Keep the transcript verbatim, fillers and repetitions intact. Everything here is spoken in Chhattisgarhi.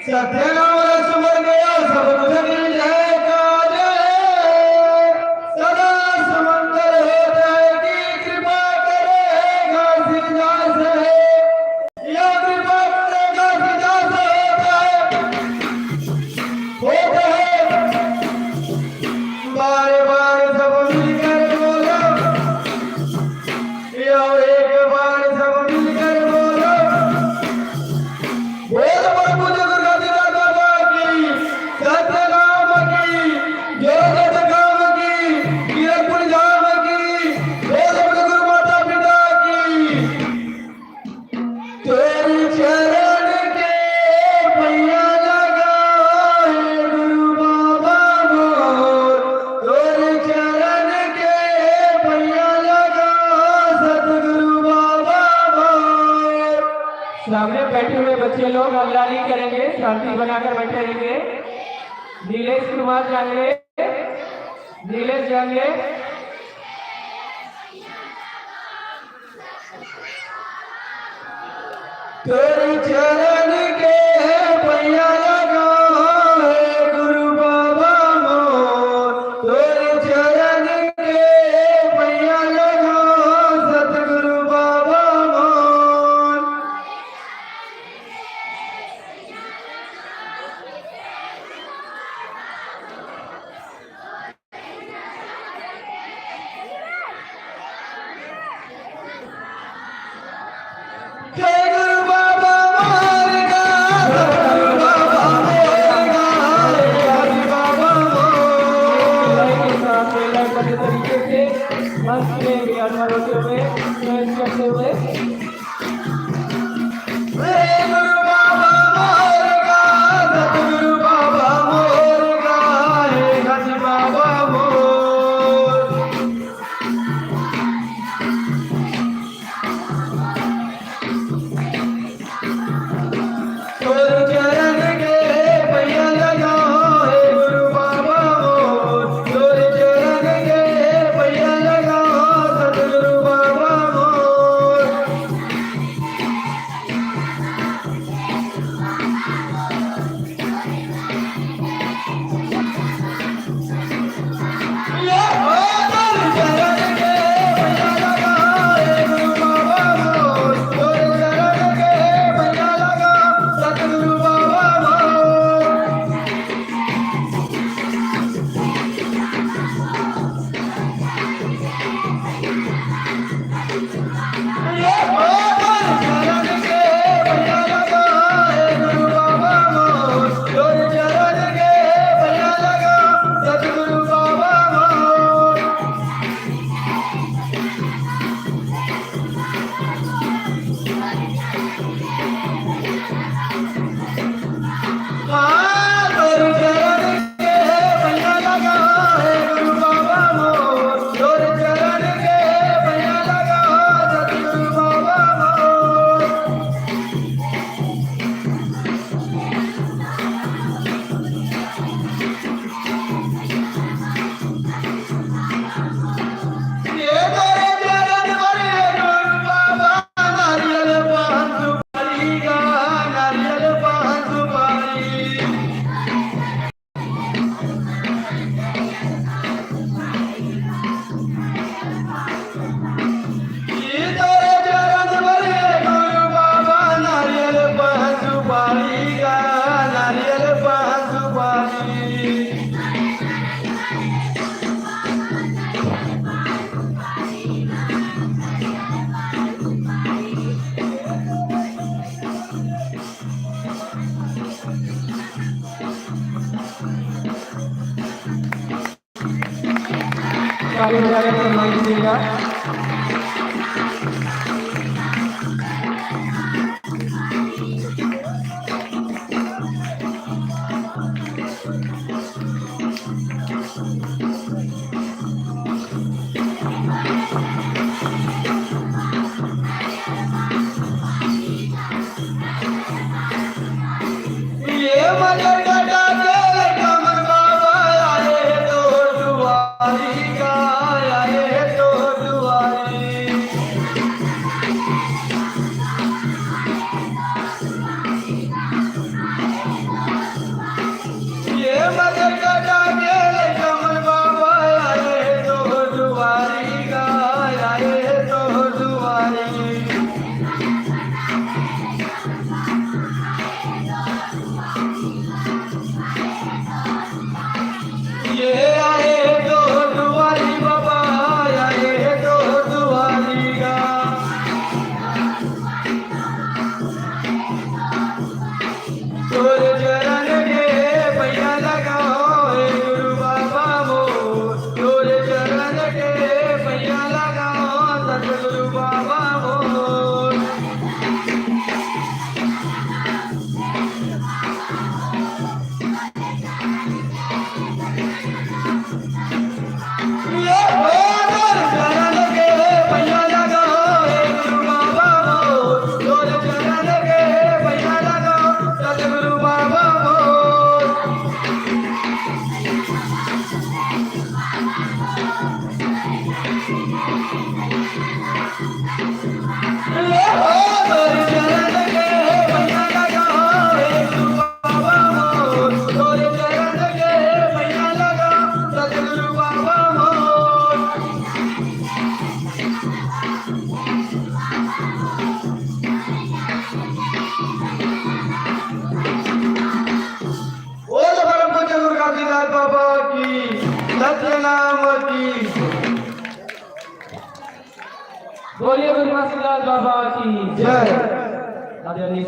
सत्य नाम रस सुमर गया, सब कुछ मिल जाए काज है। सदा समंदर हो जाए की कृपा करे घासीदास है। या कृपा करे घासीदास हो जाए, हो जाए। बार बार सब मिलकर बोलो, या एक बार सब मिलकर बोलो। बोल प्रभु जगन्नाथ दादा की, सत्यनाम की, जो सतनाम की, किरतपुर धाम की, बोल प्रभु गुरु माता पिता की। तोर चरण के पैया लगा हे गुरु बाबा मोर, तोर चरण के पैया लगा सतगुरु बाबा मोर। सामने बैठे हुए बच्चे लोग हल्ला नहीं करेंगे, शांति बनाकर बैठे रहेंगे। नीलेश कुमार जांगले, नीलेश जांगले। तोर चरण के पैया लगा हे गुरु बाबा मोर, तोर चरण के पैया लगा सतगुरु बाबा मोर। हे गुरु बाबा मोर गा, सतगुरु बाबा मोर गा, हे हरि बाबा मोर। के साथ में लयबद्ध तरीके से हंसते हुए, अथवा रोते हुए, नृत्य करते हुए। हे गुरु बाबा मोर गा, सतगुरु बाबा मोर गा, हे हरि बाबा मोर। तोर चरण के पैया लगा हे गुरु बाबा मोर, तोर चरण के पैया लगा सतगुरु बाबा मोर। ताली बजाकर सम्मान कीजिएगा। तोरे चरण के पैया लगाओ, हे गुरु बाबा मोर। तोरे चरण के पैया लगाओ, सतगुरु बाबा मोर। बोल परम पूज्य गुरु घासीदास बाबा की, सतनाम की। बोलिए गुरु घासीदास बाबा की जय। आदरणीय